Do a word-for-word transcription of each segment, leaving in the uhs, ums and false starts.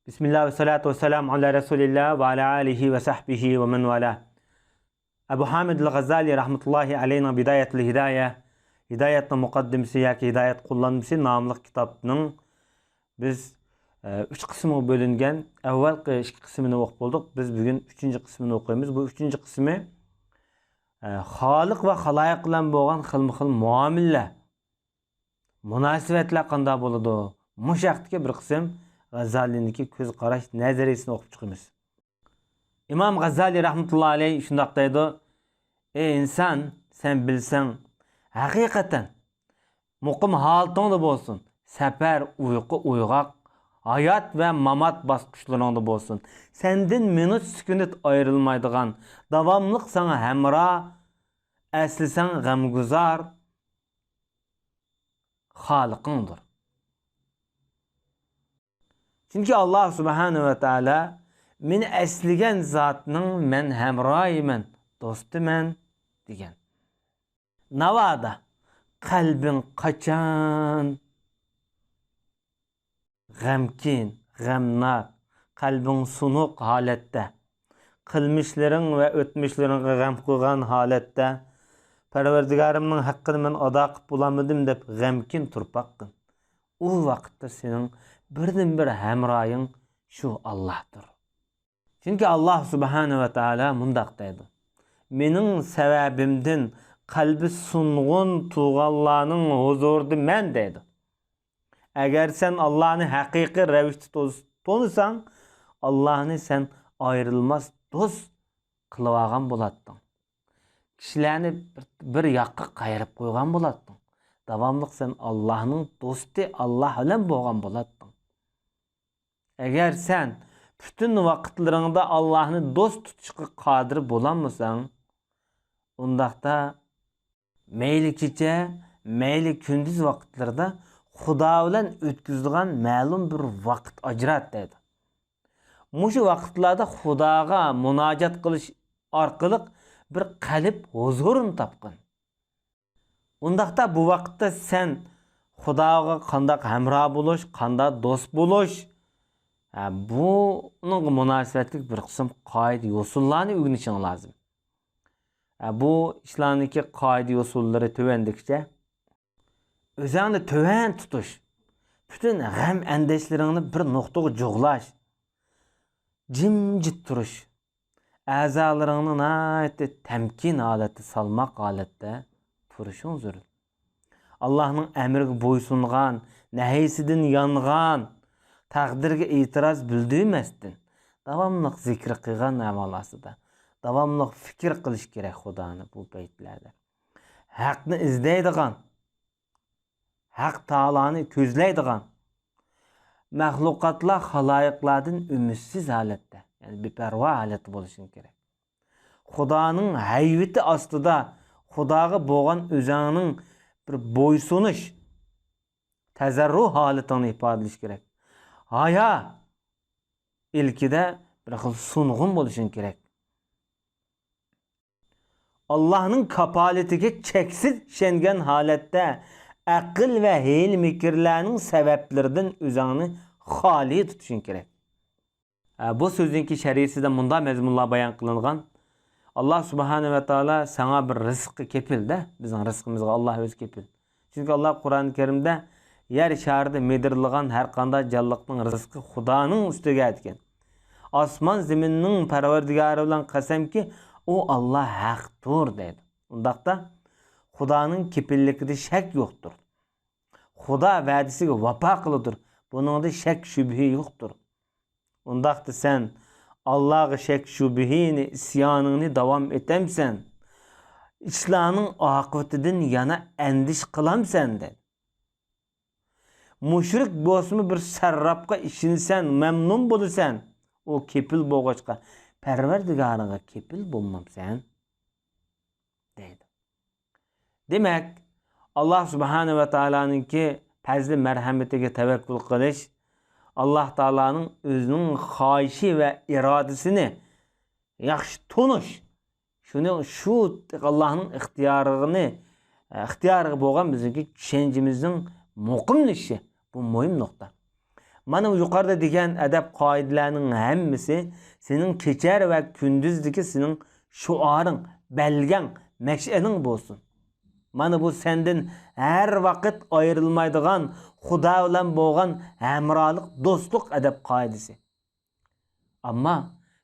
بىسمىللا ۋەسسالاتۇ ۋەسسالامۇ ئالا رەسۇلىللا ۋە ئالا ئالىھى ۋە سەھبىھى ۋە مەن ۋالا. ئەبۇ ھامىد ئەل غەززالى رەھمەتۇللاھى ئەلەيھىنىڭ بىدايەتۇل ھىدايە، ھىدايەتنىڭ مۇقەددىمىسى ياكى ھىدايەت قوللانمىسى ناملىق كىتابنىڭ بىز، ئە، ئۈچ قىسىمغا بۆلۈنگەن ئەۋۋەلقى ئىككى قىسمىنى ئوقۇپ بولدۇق. بىز بۈگۈن ئۈچىنچى قىسمىنى ئوقۇيمىز. بۇ ئۈچىنچى قىسمى، ئە، خالىق ۋە خالايىق بىلەن بولغان خىلمۇ خىل مۇئامىلىلەر، مۇناسىۋەتلەر قانداق بولىدۇ؟ مۇشۇ ھەقتىكى بىر قىسىم غەززالىنىڭكى كۆز قاراش نەزەرىيىسىنى ئوقۇپ چىقىمىز. ئىمام غەززالى رەھمەتۇللا ئەلەيھ شۇنداق دەيدۇ: «ئەي ئىنسان، سەن بىلسەڭ، ھەقىقەتەن مۇقىم ھالىتىڭدە بولسۇن، سەپەر، ئۇيقۇ، ئويغاق، ھايات ۋە مامات باسقۇچلىرىڭدا بولسۇن، سەندىن مىنۇت سېكۇنت ئايرىلمايدىغان، داۋاملىق ساڭا ھەمراھ، ئەسلىسەڭ غەمگۇزار خالىقىڭدۇر.» چۈنكى ئاللا سۇبھانەھۇ ۋە تائالا: «مېنى ئەسلىگەن زاتنىڭ مەن ھەمراھىمەن، دوستىمەن» دېگەن. ناۋادا قەلبىڭ قاچان غەمكىن، غەمناك، قەلبىڭ سۇنۇق ھالەتتە، قىلمىشلىرىڭ ۋە ئۆتمۈشلىرىڭغا غەم قىلغان ھالەتتە، «پەرۋەردىگارىمنىڭ ھەققىنى مەن ئادا قىلىپ بولالمىدىم» دەپ غەمكىن تۇرۇپ باققىن. ئۇ ۋاقىتتا سېنىڭ بىردىنبىر ھەمراھىڭ شۇ ئاللاھتۇر. چۈنكى ئاللا سۇبھانەھۇ ۋە تائالا مۇنداق دەيدۇ: «مېنىڭ سەۋەبىمدىن قەلبى سۇنغۇن تۇغانلارنىڭ ھۇزۇرىدا مەن» دەيدۇ. ئەگەر سەن ئاللانى ھەقىقىي رەۋىشتە توز-، تونۇساڭ، ئاللانى سەن ئايرىلماس دوست قىلىۋالغان بولاتتىڭ. كىشىلەرنى بىر، بىر ياققا قايرىپ قويغان بولاتتىڭ. داۋاملىق سەن ئاللانىڭ دوستى، ئاللا بىلەن بولغان بولاتتىڭ. ئەگەر سەن پۈتۈن ۋاقىتلىرىڭدا ئاللانى دوست تۇتۇشقا قادىر بولالمىساڭ، ئۇنداقتا مەيلى كېچە، مەيلى كۈندۈز ۋاقىتلىرىدا خۇدا بىلەن ئۆتكۈزىدىغان مەلۇم بىر ۋاقىت ئاجرات دەيدۇ. مۇشۇ ۋاقىتلاردا خۇداغا مۇناجات قىلىش ئارقىلىق بىر قەلب ھۇزۇرىنى تاپقىن. ئۇنداقتا بۇ ۋاقىتتا سەن خۇداغا قانداق ھەمراھ بولۇش، قانداق دوست بولۇش، ھە، بۇنىڭغا مۇناسىۋەتلىك بىر قىسىم قائىدە-يوسۇنلارنى ئۆگىنىشىڭ لازىم. ھە، بۇ ئىشلارنىڭكى قائىدە-يوسۇنلىرى تۆۋەندىكىچە. ئۆزۈڭنى تۆۋەن تۇتۇش، پۈتۈن غەم-ئەندىشىلىرىڭنى بىر نۇقتىغا جۇغلاش، جىمجىت تۇرۇش، ئەزالىرىڭنى ناھايىتى تەمكىن ھالەتتە، سالماق ھالەتتە تۇرۇشۇڭ زۆرۈر. ئاللاھنىڭ ئەمرىگە بويسۇنغان، نەھيىسىدىن يانغان، تەقدىرگە ئېتىراز بىلدۈرمەستىن، داۋاملىق زىكىر قىلغان ئەھۋال ئاستىدا، داۋاملىق پىكىر قىلىش كېرەك خۇدانى بۇ پەيتلەردە. ھەقنى ئىزدەيدىغان، ھەق تائالانى كۆزلەيدىغان، مەخلۇقاتلار، خالايىقلاردىن ئۈمىدسىز ھالەتتە، يەنى بىپەرۋا ھالەتتە بولۇشىڭ كېرەك. خۇدانىڭ ھەيۋىتى ئاستىدا خۇداغا بولغان ئۆزۈڭنىڭ بىر بويسۇنۇش، تەزەررۇ ھالىتىڭنى ئىپادىلىشىڭ كېرەك. ھايا ئىلكىدە بىر خىل سۇنغۇن بولۇشىڭ كېرەك. ئاللاھنىڭ كاپالىتىگە چەكسىز ئىشەنگەن ھالەتتە، ئەقىل ۋە ھىيلە-مىكىرلەرنىڭ سەۋەبلىرىدىن ئۆزۈڭنى خالىي تۇتۇشۇڭ كېرەك. ھە، بۇ سۆزنىڭكى شەرھىسىدە مۇنداق مەزمۇنلار بايان قىلىنغان: ئاللا سۇبھانە ۋە تائالا ساڭا بىر رىزىققا كېپىل-دە، بىزنىڭ رىزقىمىزغا ئاللا ئۆزى كېپىل. چۈنكى ئاللا قۇرئان كەرىمدە يەر شارىدا مىدىرلىغان ھەر قانداق جانلىقنىڭ رىزقى خۇدانىڭ ئۈستىگە دېگەن. ئاسمان زېمىننىڭ پەرۋەردىگارى بىلەن قەسەمكى، ئۇ ئاللا ھەقتۇر دەيدۇ. ئۇنداقتا خۇدانىڭ كېپىللىكىدە شەك يوقتۇر. خۇدا ۋەدىسىگە ۋاپا قىلىدۇر. بۇنىڭدا شەك شۈبھە يوقتۇر. ئۇنداقتا سەن ئاللاغا شەك شۈبھىنى، ئىسيانىڭنى داۋام ئېتەمسەن؟ ئىشلارنىڭ ئاقىۋىتىدىن يەنە ئەندىشە قىلامسەن؟ دەيدۇ. مۇشرىك بولسىمۇ بىر سەرراپقا ئىشىنىسەن، مەمنۇن بولىسەن. ئۇ كېپىل بولغاچقا، پەرۋەردىگارىڭغا كېپىل بولمامسەن؟ دەيدۇ. دېمەك، ئاللا سۇبھانە ۋە تائالانىڭكى پەزلى مەرھەمىتىگە تەۋەككۈل قىلىش، ئاللا تائالانىڭ ئۆزىنىڭ خاھىشى ۋە ئىرادىسىنى ياخشى تونۇش، شۇنى، شۇ ئاللانىڭ ئىختىيارىنى، ئىختىيارىغا بولغان بىزنىڭكى چۈشەنچىمىزنىڭ مۇقىملىشىشى، بۇ مۇھىم نۇقتا. مانا يۇقىرىدا دېگەن ئەدەپ قائىدىلەرنىڭ ھەممىسى سېنىڭ كېچە ۋە كۈندۈزدىكى سېنىڭ شوئارىڭ، بەلگەڭ، مەشئىلىڭ بولسۇن. مانا بۇ سەندىن ھەر ۋاقىت ئايرىلمايدىغان، خۇدا بىلەن بولغان ھەمراھلىق، دوستلۇق ئەدەپ قائىدىسى. ئەمما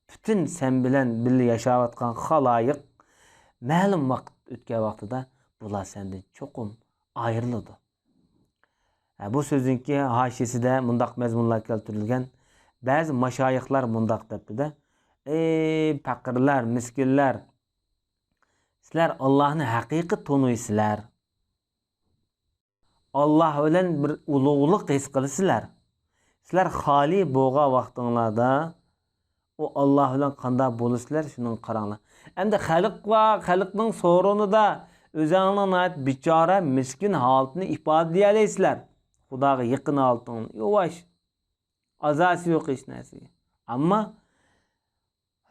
پۈتۈن سەن بىلەن بىللە ياشاۋاتقان خالايىق مەلۇم ۋاقىت ئۆتكەن ۋاقتىدا بۇلار سەندىن چوقۇم ئايرىلىدۇ. ھە، بۇ سۆزنىڭكى ھاشىيىسىدە مۇنداق مەزمۇنلار كەلتۈرۈلگەن. بەزى ماشايىخلار مۇنداق دەپتۇ-دە، ئەي پەقىرلەر، مىسكىنلەر، سىلەر ئاللاھنى ھەقىقىي تونۇيسىلەر. ئاللاھ بىلەن بىر ئۇلۇغلۇق ھېس قىلىسىلەر. سىلەر خالىي بولغان ۋاقتىڭلاردا ئۇ ئاللاھ بىلەن قانداق بولىسىلەر، شۇنىڭغا قاراڭلار. ئەمدى خەلق بار، خەلقنىڭ سورۇنىدا ئۆزۈڭلارنىڭ ناھايىتى بىچارە، مىسكىن ھالىتىنى ئىپادىلىيەلەيسىلەر. خۇداغا يېقىن ھالىتىڭنى، يۇۋاش. ئازاسى يوق ھېچ نەرسىگە. ئەمما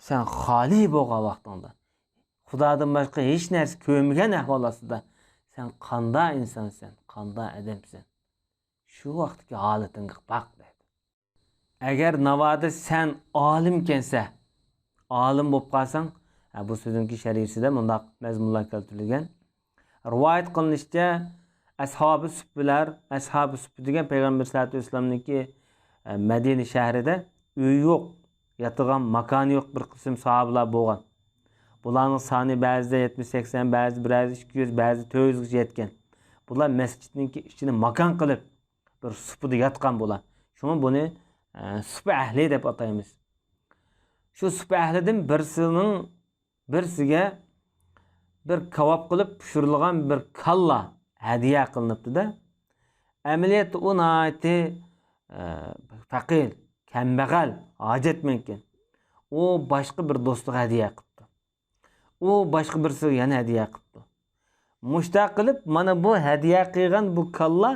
سەن خالىي بولغان ۋاقتىڭدا، خۇدادىن باشقا ھېچ نەرسە كۆرمىگەن ئەھۋال ئاستىدا، سەن قانداق ئىنسانسەن، قانداق ئادەمسەن؟ شۇ ۋاقىتتىكى ھالىتىڭگە باق دەيدۇ. ئەگەر ناۋادا سەن ئالىمكەنسە، ئالىم بولۇپ قالساڭ، ھە، بۇ سۆزنىڭكى شەرھىسىدە مۇنداق مەزمۇنلار كەلتۈرۈلگەن. رىۋايەت قىلىنىشىچە، ئەسھابى سۇپپىلار، ئەسھابى سۇپپا دېگەن پەيغەمبەر سەللەللاھۇ ئەلەيھى ۋەسەللەمنىڭكى، ئە، مەدىنە شەھىرىدە ئۆيى يوق، ياتىدىغان ماكانى يوق بىر قىسىم ساھابىلار بولغان. بۇلارنىڭ سانى بەزىدە يەتمىش، سەكسەن، بەزىدە بىر يۈز، ئىككى يۈز، بەزىدە تۆت يۈزگىچە يەتكەن. بۇلار مەسچىتنىڭكى ئىچىنى ماكان قىلىپ، بىر سۇپىدا ياتقان بۇلار. شۇڭا بۇنى، ئە، سۇپا ئەھلى دەپ ئاتايمىز. شۇ سۇپا ئەھلىدىن بىرسىنىڭ، بىرسىگە بىر كاۋاپ قىلىپ پىشۇرۇلغان بىر كاللا ھەدىيە قىلىنىپتۇ-دە. ئەمەلىيەتتە ئۇ ناھايىتى، ئە، پەقىر، كەمبەغەل، ھاجەتمەنكەن. ئۇ باشقا بىر دوستىغا ھەدىيە قىپتۇ. ئۇ باشقا بىرسىگە يەنە ھەدىيە قىپتۇ. مۇشۇنداق قىلىپ، مانا بۇ ھەدىيە قىلغان بۇ كاللا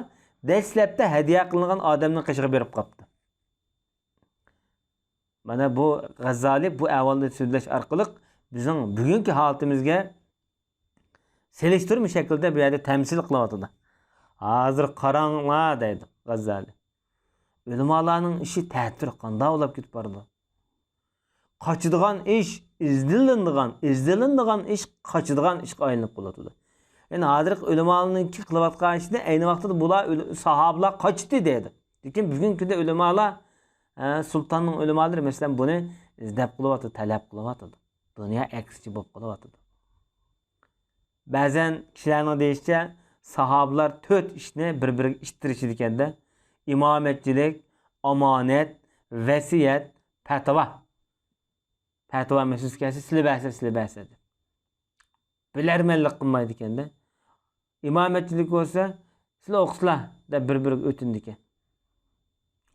دەسلەپتە ھەدىيە قىلىنغان ئادەمنىڭ قېشىغا بېرىپ قاپتۇ. مانا بۇ غەززالى بۇ ئەھۋالنى سۆزلەش ئارقىلىق بىزنىڭ بۈگۈنكى ھالىتىمىزگە سېلىشتۇرما شەكلىدە بۇ يەردە تەمسىل قىلىۋاتىدۇ. ھازىر قاراڭلار دەيدۇ غەززالى. ئۆلىمالارنىڭ ئىشى تەتۈر قانداق بولاپ كېتىپ بارىدۇ. قاچىدىغان ئىش ئىزدىلىنىدىغان، ئىزدىلىنىدىغان ئىش قاچىدىغان ئىشقا ئايلىنىپ قالىۋاتىدۇ. يەنى ھازىرقى ئۆلىمالارنىڭكى قىلىۋاتقان ئىشىنى ئەينى ۋاقتىدا بۇلار ئۆل-، ساھابىلار قاچتى دەيدۇ. لېكىن بۈگۈنكى كۈندە ئۆلىمالار، ھە، سۇلتاننىڭ ئۆلىمالىرى مەسىلەن بۇنى ئىزدەپ قېلىۋاتىدۇ، تەلەپ قىلىۋاتىدۇ. دۇنيا ئەكسىچە بولۇپ قېلىۋاتىدۇ. بەزەن كىشىلەرنىڭ دېيىشىچە، ساھابىلار تۆت ئىشنى بىر-بىرىگە ئىتتىرىشىدىكەن-دە، ئىمامەتچىلىك، ئامانەت، ۋەسىيەت، پەتىۋا. پەتىۋا مەسىلىسى كەلسە، سىلى بەرسە، سىلى بەرسە دەپ. بىلەرمەنلىك قىلمايدىكەن-دە. ئىمامەتچىلىك بولسا، سىلى ئوقۇسىلا دەپ بىر-بىرىگە ئۆتۈنىدىكەن.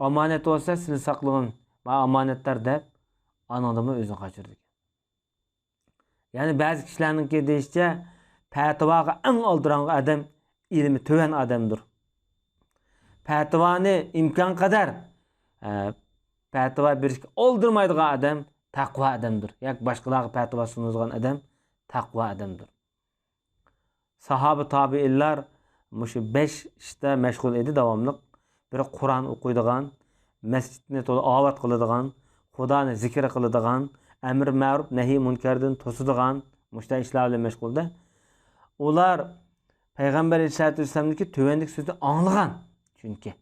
ئامانەت بولسا، سىلى ساقلىغىن، ما ئامانەتدار دەپ، ئانىڭدىنمۇ ئۆزىنى قاچۇرىدىكەن. يەنى بەزى كىشىلەرنىڭكى دېيىشىچە، پەتىۋاغا ئەڭ ئالدىراڭغۇ ئادەم ئىلمى تۆۋەن ئادەمدۇر. پەتىۋانى ئىمكانقەدەر، ئە، پەتىۋا بېرىشكە ئالدىرىمايدىغان ئادەم تەقۋا ئادەمدۇر. ياكى باشقىلارغا پەتىۋا سۇنىدىغان ئادەم تەقۋا ئادەمدۇر. ساھابە تابىئىنلار مۇشۇ بەش ئىشتا مەشغۇل ئىدى داۋاملىق. بىرى قۇرئان ئوقۇيدىغان، مەسچىتنى تولا ئاۋات قىلىدىغان، خۇدانى زىكىر قىلىدىغان، ئەمرى مەرۇپ، نەھى مۇنكەردىن توسىدىغان، مۇشۇنداق ئىشلار بىلەن مەشغۇل ئىدى. ئۇلار پەيغەمبەر ئەلەيھىسسالاتۇ ۋەسسالامنىڭكى تۆۋەندىكى سۆزنى ئاڭلىغان. چۈنكى،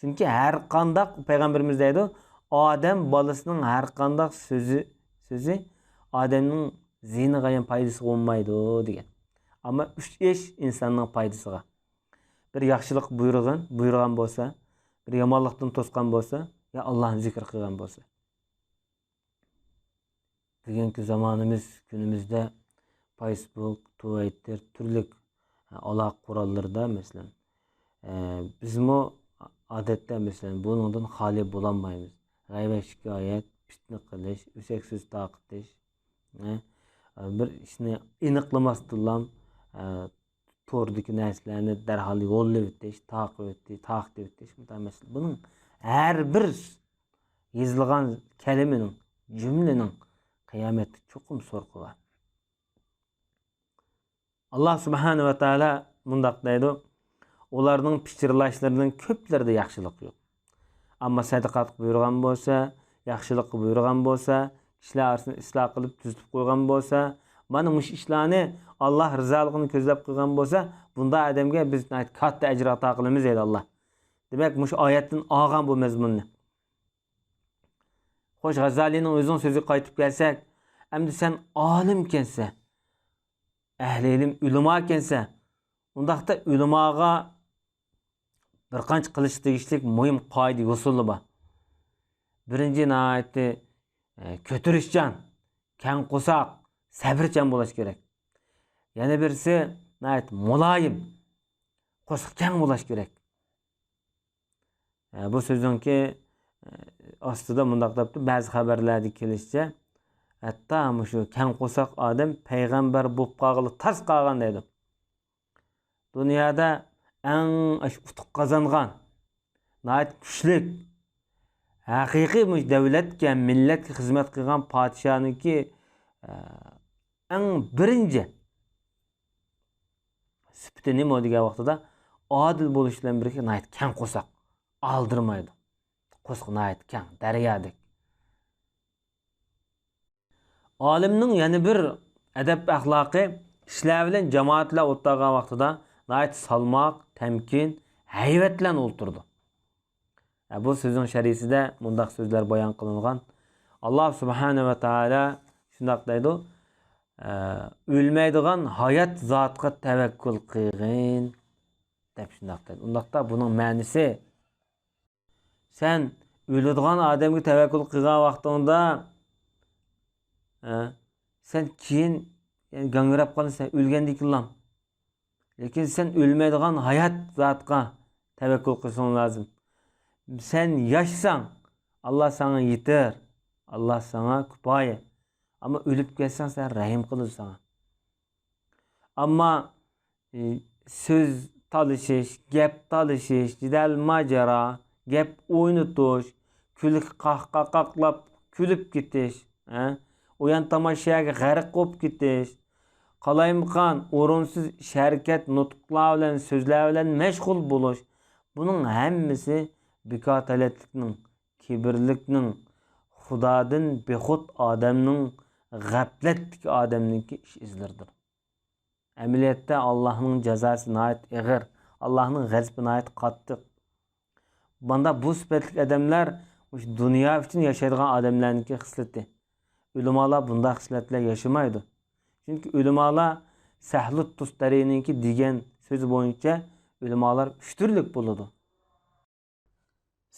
چۈنكى ھەر قانداق، پەيغەمبىرىمىز دەيدۇ، ئادەم بالىسىنىڭ ھەر قانداق سۆزى، سۆزى ئادەمنىڭ زىيىنىغا يا پايدىسىغا بولمايدۇ دېگەن. ئەمما ئۈچ ئىش ئىنساننىڭ پايدىسىغا. بىر ياخشىلىق بۇيرۇغان، بۇيرۇغان بولسا، بىر يامانلىقتىن توسقان بولسا، يا ئاللانى زىكىر قىلغان بولسا. بۈگۈنكى زامانىمىز، كۈنىمىزدە فايسبۇك، تىۋىتتېر، تۈرلۈك ئالاقە قوراللىرىدا، مەسىلەن، ئە، بىزمۇ ئادەتتە، مەسىلەن، بۇنىڭدىن خالىي بولالمايمىز. غەيۋەت، شىكايەت، پىتنە قىلىش، ئۆسەك سۆز تارقىتىش، ئە، بىر ئىشنى ئېنىقلىماستىنلا، ئە، توردىكى نەرسىلەرنى دەرھال يوللىۋېتىش، تارقىتىۋېتىش، تارقىتىۋېتىش، مۇنداق مەسىلە. بۇنىڭ ھەر بىر يېزىلغان كەلىمىنىڭ، جۈملىنىڭ قىيامەتتە چوقۇم سورىقى بار. ئاللا سۇبھانە ۋە تائالا مۇنداق دەيدۇ، ئۇلارنىڭ پىچىرلاشلىرىنىڭ كۆپلىرىدە ياخشىلىق يوق. ئەمما سەدىقە بۇيرۇغان بولسا، ياخشىلىققا بۇيرۇغان بولسا، كىشىلەر ئارىسىنى ئىسلاھ قىلىپ تۈزىتىپ قويغان بولسا، مانا مۇشۇ ئىشلارنى ئاللا رىزالىقىنى كۆزلەپ قىلغان بولسا، بۇنداق ئادەمگە بىز ناھايىتى كاتتا ئەجىر ئاتا قىلىمىز، دەيدۇ ئاللا. دېمەك، مۇشۇ ئايەتتىن ئالغان بۇ مەزمۇننى. خوش، غازالىنىڭ ئۆزىنىڭ سۆزىگە قايتىپ كەلسەك، ئەمدى سەن ئالىمكەنسەن، ئەھلى ئىلىم، ئۆلىماكەنسەن، ئۇنداقتا ئۆلىماغا بىر قانچە قىلىشقا تېگىشلىك مۇھىم قائىدە يوسۇنلار بار. بىرىنچى، ناھايىتى، ئە، كۆتۈرۈشچان، كەڭ قورساق، سەۋرچان بولۇش كېرەك. يەنە بىرسى، ناھايىتى مۇلايىم، قورسىقى كەڭ بولۇش كېرەك. ئە، بۇ سۆزنىڭكى، ئە، ئاستىدا مۇنداق دەپتۇ، بەزى خەۋەرلەردە كېلىشىچە، ھەتتا مۇشۇ كەڭ قورساق ئادەم پەيغەمبەر بولۇپ قالغىلى تاس قالغان دەيدۇ. دۇنيادا ئەڭ ئۇتۇق قازانغان، ناھايىتى كۈچلۈك، ھەقىقىي مۇشۇ دەۋلەتكە، مىللەتكە خىزمەت قىلغان پادىشاھنىڭكى، ئە، ئەڭ بىرىنچى سۈپىتى نېمە دېگەن ۋاقتىدا، ئادىل بولۇش بىلەن بىرگە ناھايىتى كەڭ قورساق، ئالدىرىمايدۇ. قورسىقى ناھايىتى كەڭ، دەريادەك. ئالىمنىڭ يەنە بىر ئەدەپ ئەخلاقى، كىشىلەر بىلەن، جامائەت بىلەن ئولتۇرغان ۋاقتىدا ناھايىتى سالماق، تەمكىن، ھەيۋەت بىلەن ئولتۇرىدۇ. ھە، بۇ سۆزنىڭ شەرھىسىدە مۇنداق سۆزلەر بايان قىلىنغان. ئاللا سۇبھانە ۋە تائالا شۇنداق دەيدۇ، ئە، «ئۆلمەيدىغان ھايات زاتقا تەۋەككۈل قىلغىن» دەپ شۇنداق دەيدۇ. ئۇنداقتا بۇنىڭ مەنىسى، سەن ئۆلىدىغان ئادەمگە تەۋەككۈل قىلغان ۋاقتىڭدا، ئە، سەن كېيىن، يەنى گاڭگىراپ قالىسەن، ئۆلگەندىن كېيىنلا. لېكىن سەن ئۆلمەيدىغان ھايات زاتقا تەۋەككۈل قىلىشىڭ لازىم. سەن ياشىساڭ، ئاللا ساڭا يېتەر، ئاللا ساڭا كۇپايە. ئەمما ئۆلۈپ كەتسەڭ، سەن رەھىم قىلىدۇ ساڭا. ئەمما، ئى، سۆز تالىشىش، گەپ تالىشىش، جېدەل ماجىرا، گەپ ئوينىتىش، كۈلكە قاققاقلاپ كۈلۈپ كېتىش، ھە؟ ئويۇن تاماشاگە غەرق بولۇپ كېتىش، قالايمىقان، ئورۇنسىز ئىش ھەرىكەت، نۇتۇقلار بىلەن، سۆزلەر بىلەن مەشغۇل بولۇش، بۇنىڭ ھەممىسى بىكارتەلەتلىكنىڭ، كىبىرلىكنىڭ، خۇدادىن بىخۇد ئادەمنىڭ، غەپلەتتىكى ئادەمنىڭكى ئىش ئىزلىرىدۇر. ئەمەلىيەتتە ئاللاھنىڭ جازاسى ناھايىتى ئېغىر، ئاللاھنىڭ غەزىپى ناھايىتى قاتتىق. مانا بۇ سۈپەتلىك ئادەملەر مۇشۇ دۇنيا ئۈچۈن ياشايدىغان ئادەملەرنىڭكى خىسلىتى. ئۆلىمالار بۇنداق خىسلەت بىلەن ياشىمايدۇ. چۈنكى ئۆلىمالار سەھلۇت تۇستەرىنىڭكى دېگەن سۆزى بويىچە ئۆلىمالار ئۈچ تۈرلۈك بولىدۇ.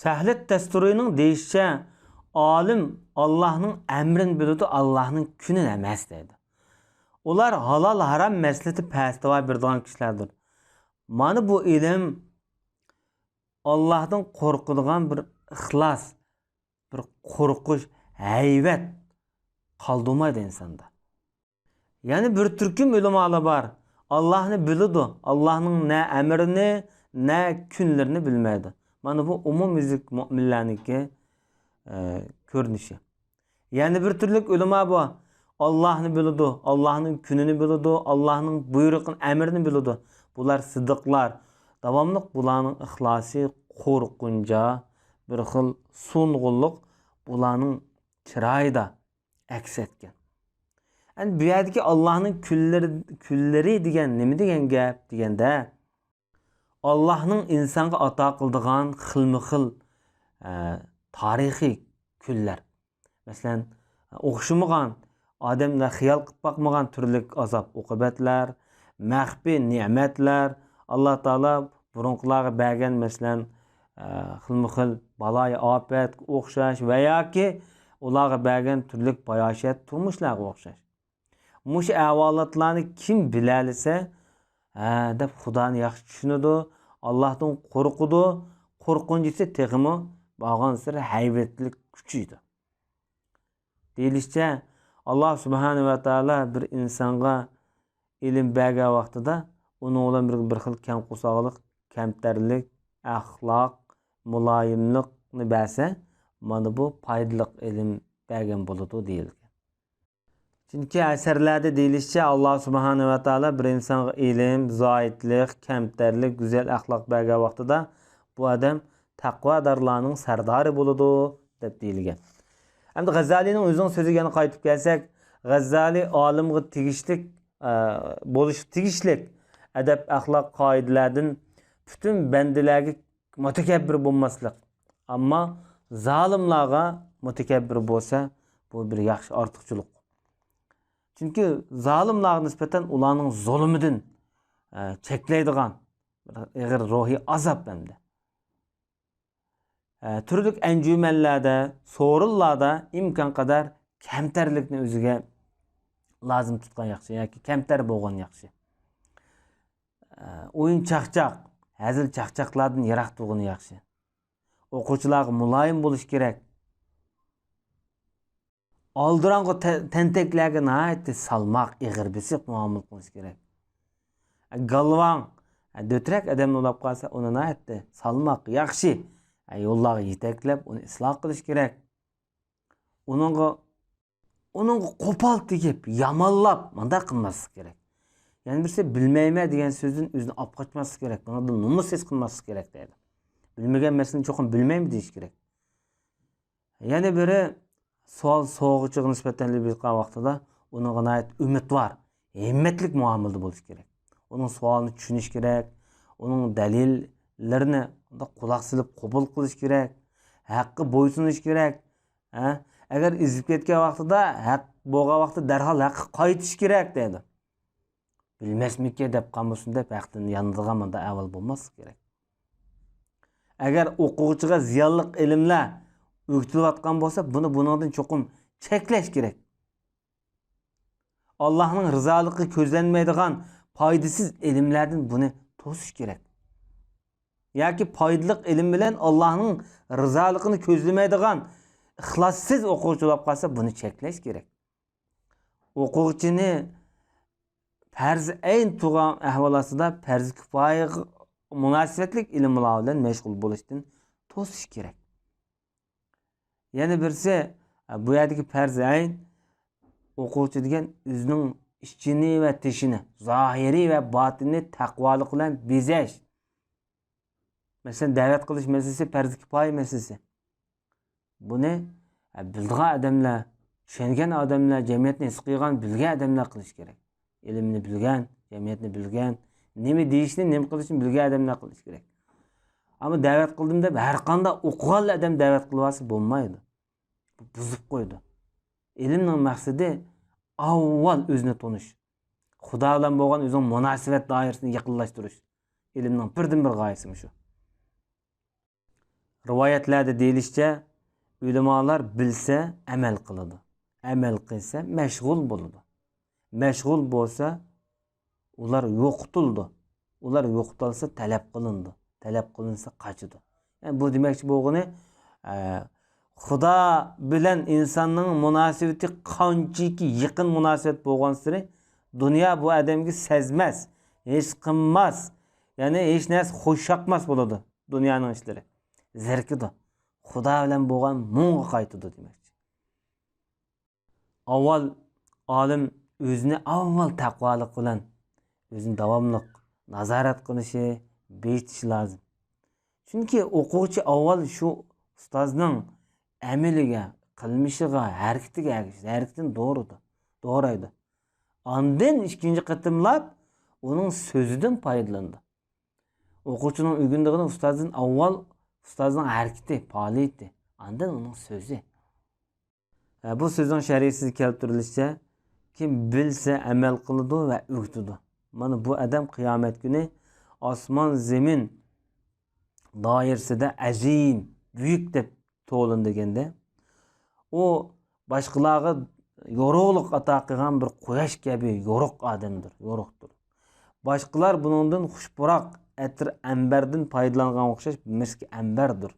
سەھلۇت تەستۇرىنىڭ دېيىشىچە، ئالىم ئاللاھنىڭ ئەمرىنى بىلىدۇ، ئاللاھنىڭ كۈنىنى ئەمەس دەيدۇ. ئۇلار ھالال ھارام مەسىلىدە پەتىۋا بېرىدىغان كىشىلەردۇر. مانا بۇ ئىلىم ئاللاھتىن قورقىدىغان بىر ئىخلاس، بىر قورقۇش، ھەيۋەت قالدۇرمايدۇ ئىنساندا. يەنە بىر تۈركۈم ئۆلىمالار بار. ئاللاھنى بىلىدۇ، ئاللاھنىڭ نە ئەمرىنى، نە كۈنلىرىنى بىلمەيدۇ. مانا بۇ ئومۇميۈزلۈك مۆمىنلەرنىڭكى، ئە، كۆرۈنۈشى. يەنە بىر تۈرلۈك ئۆلىما بار. ئاللاھنى بىلىدۇ، ئاللاھنىڭ كۈنىنى بىلىدۇ، ئاللاھنىڭ بۇيرۇقىنى، ئەمرىنى بىلىدۇ. بۇلار سىدىقلار. داۋاملىق بۇلارنىڭ ئىخلاسى قورقۇنچا، بىر خىل سۇنغۇنلۇق بۇلارنىڭ چىرايىدا ئەكس ئەتكەن. ئەمدى بۇ يەردىكى ئاللاھنىڭ كۈنلىرى، كۈنلىرى دېگەن نېمە دېگەن گەپ دېگەندە، ئاللاھنىڭ ئىنسانغا ئاتا قىلىدىغان خىلمۇ خىل، ئە، تارىخىي كۈنلەر. مەسىلەن، ئوخشىمىغان، ئادەملەر خىيال قىلىپ باقمىغان تۈرلۈك ئازاب-ئوقۇبەتلەر، مەخپىي نېمەتلەر، ئاللا تائالا بۇرۇنقىلارغا بەرگەن، مەسىلەن، ئە، خىلمۇ خىل بالايىئاپەتكە ئوخشاش ۋە ياكى ئۇلارغا بەرگەن تۈرلۈك باياشات تۇرمۇشلارغا ئوخشاش. مۇشۇ ئەھۋالاتلارنى كىم بىلەلىسە، ھە، دەپ خۇدانى ياخشى چۈشىنىدۇ، ئاللاھتىن قورقىدۇ، قورقۇنچىسى تېخىمۇ بارغانسېرى ھەيۋەتلىك كۈچىيىدۇ. دېيىلىشىچە، ئاللا سۇبھانە ۋە تائالا بىر ئىنسانغا ئىلىم بەرگەن ۋاقتىدا ئۇنىڭ بىلەن بىر، بىر خىل كەڭ قورساقلىق، كەمتەرلىك، ئەخلاق، مۇلايىملىقنى بەرسە، مانا بۇ پايدىلىق ئىلىم بەرگەن بولىدۇ دېيىلگەن. چۈنكى ئەسەرلەردە دېيىلىشىچە، ئاللا سۇبھانە ۋە تائالا بىر ئىنسانغا ئىلىم، زاھىدلىق، كەمتەرلىك، گۈزەل ئەخلاق بەرگەن ۋاقتىدا بۇ ئادەم تەقۋادارلارنىڭ سەردارى بولىدۇ، دەپ دېيىلگەن. ئەمدى غەززالىنىڭ ئۆزىنىڭ سۆزىگە يەنە قايتىپ كەلسەك، غەززالى ئالىمغا تېگىشلىك، ئە، بولۇش تېگىشلىك ئەدەپ-ئەخلاق قائىدىلەردىن پۈتۈن بەندىلەرگە مۇتەكەببىر بولماسلىق، ئەمما زالىملارغا مۇتەكەببىر بولسا، بۇ بىر ياخشى ئارتۇقچىلىق. چۈنكى زالىملارغا نىسبەتەن ئۇلارنىڭ زۇلۇمىدىن، ئە، چەكلەيدىغان بىر ئېغىر روھىي ئازاب ئەمدى. ئە، تۈرلۈك ئەنجۈمەنلەردە، سورۇنلاردا ئىمكانقەدەر كەمتەرلىكنى ئۆزىگە لازىم تۇتقان ياخشى ياكى كەمتەر بولغان ياخشى. ئە، ئويۇن-چاقچاق، ھەزىل-چاقچاقلاردىن يىراق تۇرغىنى ياخشى. ئوقۇغۇچىلارغا مۇلايىم بولۇش كېرەك. ئالدىراڭغۇ تە-، تەنتەكلەرگە ناھايىتى سالماق، ئېغىر بېسىق مۇئامىلە قىلىش كېرەك. گالۋاڭ، دۆترەك ئادەمنى ئۇلاپ قالسا، ئۇنى ناھايىتى سالماق، ياخشى يوللارغا يېتەكلەپ، ئۇنى ئىسلاھ قىلىش كېرەك. ئۇنىڭغا، ئۇنىڭغا قوپال تېگىپ، يامانلاپ، مۇنداق قىلماسلىق كېرەك. يەنە بىرسى، بىلمەيمەن دېگەن سۆزدىن ئۆزىنى ئاپ قاچماسلىق كېرەك، بۇنىڭدىن نومۇس ھېس قىلماسلىق كېرەك دەيدۇ. بىلمىگەن مەسىلىنى چوقۇم بىلمەيمەن دېيىش كېرەك. يەنە بىرى، سوئال سورىغۇچىغا نىسبەتەن لەبىز قىلغان ۋاقتىدا ئۇنىڭغا ناھايىتى ئۈمىدۋار، ھىممەتلىك مۇئامىلىدە بولۇش كېرەك. ئۇنىڭ سوئالىنى چۈشىنىش كېرەك، ئۇنىڭ دەلىللىرىنى قۇلاق سېلىپ قوبۇل قىلىش كېرەك، ھەققە بويسۇنۇش كېرەك. ھە؟ ئەگەر ئېزىپ كەتكەن ۋاقتىدا، ھەق بولغان ۋاقتىدا دەرھال ھەققە قايتىش كېرەك دەيدۇ. بىلمەسمىكىن دەپ قالمىسۇن دەپ ھەقتىن يانىدىغان مۇنداق ئەھۋال بولماسلىقى كېرەك. ئەگەر ئوقۇغۇچىغا زىيانلىق ئىلىملەر ئۆگىتىلىۋاتقان بولسا، بۇنى بۇنىڭدىن چوقۇم چەكلەش كېرەك. ئاللاھنىڭ رىزالىقى كۆزلەنمەيدىغان پايدىسىز ئىلىملەردىن بۇنى توسۇش كېرەك. ياكى پايدىلىق ئىلىم بىلەن ئاللاھنىڭ رىزالىقىنى كۆزلىمەيدىغان ئىخلاسسىز ئوقۇغۇچى بولۇپ قالسا، بۇنى چەكلەش كېرەك. ئوقۇغۇچىنى پەرز ئەين تۇرغان ئەھۋال ئاستىدا پەرز كۇپايىغا مۇناسىۋەتلىك ئىلىملار بىلەن مەشغۇل بولۇشتىن توسۇش كېرەك. يەنە بىرسى، بۇ يەردىكى پەرز ئەين، ئوقۇغۇچى دېگەن ئۆزىنىڭ ئىچىنى ۋە تېشىنى، زاھىرى ۋە باتىنىنى تەقۋالىق بىلەن بېزەش. مەسىلەن، دەۋەت قىلىش مەسىلىسى پەرز كىپايە مەسىلىسى. بۇنى، ئە، بىلىدىغان ئادەملەر، چۈشەنگەن ئادەملەر، جەمئىيەتنى ھېس قىلغان، بىلگەن ئادەملەر قىلىش كېرەك. ئىلىمنى بىلگەن، جەمئىيەتنى بىلگەن، نېمە دېيىشنى، نېمە قىلىشنى بىلگەن ئادەملەر قىلىش كېرەك. ئەمما دەۋەت قىلدىم دەپ، ھەر قانداق ئوقۇغانلا ئادەم دەۋەت قىلىۋالسا بولمايدۇ. بۇ بۇزۇپ قويىدۇ. ئىلىمنىڭ مەقسىتى ئاۋۋال ئۆزىنى تونۇش. خۇدا بىلەن بولغان ئۆزىنىڭ مۇناسىۋەت دائىرىسىنى يېقىنلاشتۇرۇش. ئىلىمنىڭ بىردىنبىر غايىسى مۇشۇ. رىۋايەتلەردە دېيىلىشىچە، ئۆلىمالار بىلسە ئەمەل قىلىدۇ، ئەمەل قىلسا مەشغۇل بولىدۇ، مەشغۇل بولسا ئۇلار يوقىتىلىدۇ، ئۇلار يوقىتىلسا تەلەپ قىلىنىدۇ، تەلەپ قىلىنسا قاچىدۇ. يەنى بۇ دېمەكچى بولغىنى، ئە، خۇدا بىلەن ئىنساننىڭ مۇناسىۋىتى قانچىكى يېقىن مۇناسىۋەت بولغانسېرى، دۇنيا بۇ ئادەمگە سەزمەس، ھېس قىلماس، يەنى ھېچ نەرسە خۇش ياقماس بولىدۇ. دۇنيانىڭ ئىشلىرى، زېرىكىدۇ. خۇدا بىلەن بولغان مۇڭغا قايتىدۇ دېمەكچى. ئاۋۋال ئالىم ئۆزىنى ئاۋۋال تەقۋالىق بىلەن ئۆزىنى داۋاملىق نازارەت قىلىشى، بېيىتىشى لازىم. چۈنكى ئوقۇغۇچى ئاۋۋال شۇ ئۇستازنىڭ ئەمىلىگە، قىلمىشىغا، ھەرىكىتىگە ئەگىشىدۇ، ھەرىكىتىنى دورىدۇ، دورايدۇ. ئاندىن ئىككىنچى قېتىملاپ ئۇنىڭ سۆزىدىن پايدىلىنىدۇ. ئوقۇغۇچىنىڭ ئۆگىنىدىغىنى ئۇستازدىن ئاۋۋال ئۇستازنىڭ ھەرىكىتى، پائالىيىتى، ئاندىن ئۇنىڭ سۆزى. ھە، بۇ سۆزنىڭ شەرھىسىدە كەلتۈرۈلۈشىچە، كىم بىلسە ئەمەل قىلىدۇ ۋە ئۆگىتىدۇ. مانا بۇ ئادەم قىيامەت كۈنى ئاسمان زېمىن دائىرىسىدە ئەزىم، بۈيۈك دەپ توۋلىنىدىكەندە، ئۇ باشقىلارغا يورۇقلۇق ئاتا قىلغان بىر قۇياش كەبى يورۇق ئادەمدۇر، يورۇقتۇر. باشقىلار بۇنىڭدىن خۇش پۇراق ئەتىر ئەمبەردىن پايدىلانغان ئوخشاش مىسكى ئەمبەردۇر.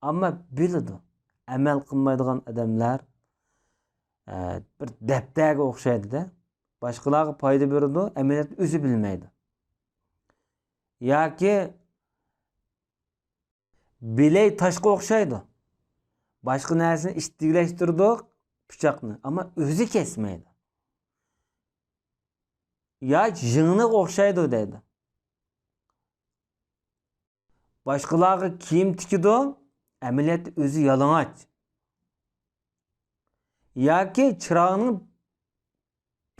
ئەمما بىلىدۇ، ئەمەل قىلمايدىغان ئادەملەر، ئە، بىر دەپتەرگە ئوخشايدۇ-دە. باشقىلارغا پايدا بېرىدۇ، ئەمەلىيەتتە ئۆزى بىلمەيدۇ. ياكى بىلەي تاشقا ئوخشايدۇ. باشقا نەرسىنى ئىتتىكلەشتۈرىدۇ، پىچاقنى، ئەمما ئۆزى كەسمەيدۇ. يا يىڭنىغا ئوخشايدۇ دەيدۇ. باشقىلارغا كىيىم تىكىدۇ، ئەمەلىيەتتە ئۆزى يالىڭاچ. ياكى چىراغنىڭ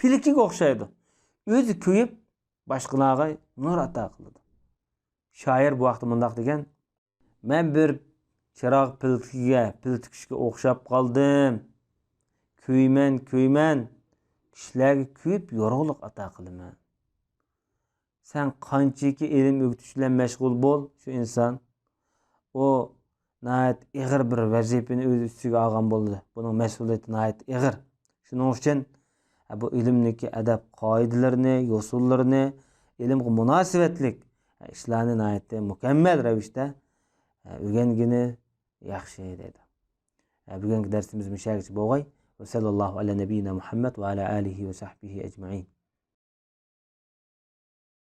پىلىكىگە ئوخشايدۇ. ئۆزى كۆيۈپ، باشقىلارغا نۇر ئاتا قىلىدۇ. شائىر بۇ ھەقتە مۇنداق دېگەن: «مەن بىر چىراغ پىلىكىگە، پىل تىكىشكە ئوخشاپ قالدىم. كۆيىمەن، كۆيىمەن، كىشىلەرگە كۆيۈپ يورۇقلۇق ئاتا قىلىمەن.» سەن قانچىكى ئىلىم ئۆگىتىش بىلەن مەشغۇل بول، شۇ ئىنسان، ئۇ ناھايىتى ئېغىر بىر ۋەزىپىنى ئۆز ئۈستىگە ئالغان بولىدۇ. بۇنىڭ مەسئۇلىيىتى ناھايىتى ئېغىر. شۇنىڭ ئۈچۈن، ئە، بۇ ئىلىمدىكى ئەدەپ قائىدىلىرىنى، يوسۇنلىرىنى، ئىلىمغا مۇناسىۋەتلىك، ئە، ئىشلارنى ناھايىتى مۇكەممەل رەۋىشتە، ئە، ئۆگەنگىنى ياخشى دەيدۇ. ئە، بۈگۈنكى دەرسىمىز مۇشۇ يەرگىچە بولغاي. ۋە سەللەللاھۇ ئەلە نەبىيىنا مۇھەممەد ۋە ئەلە ئالىھى ۋە سەھبىھى ئەجمەئىن.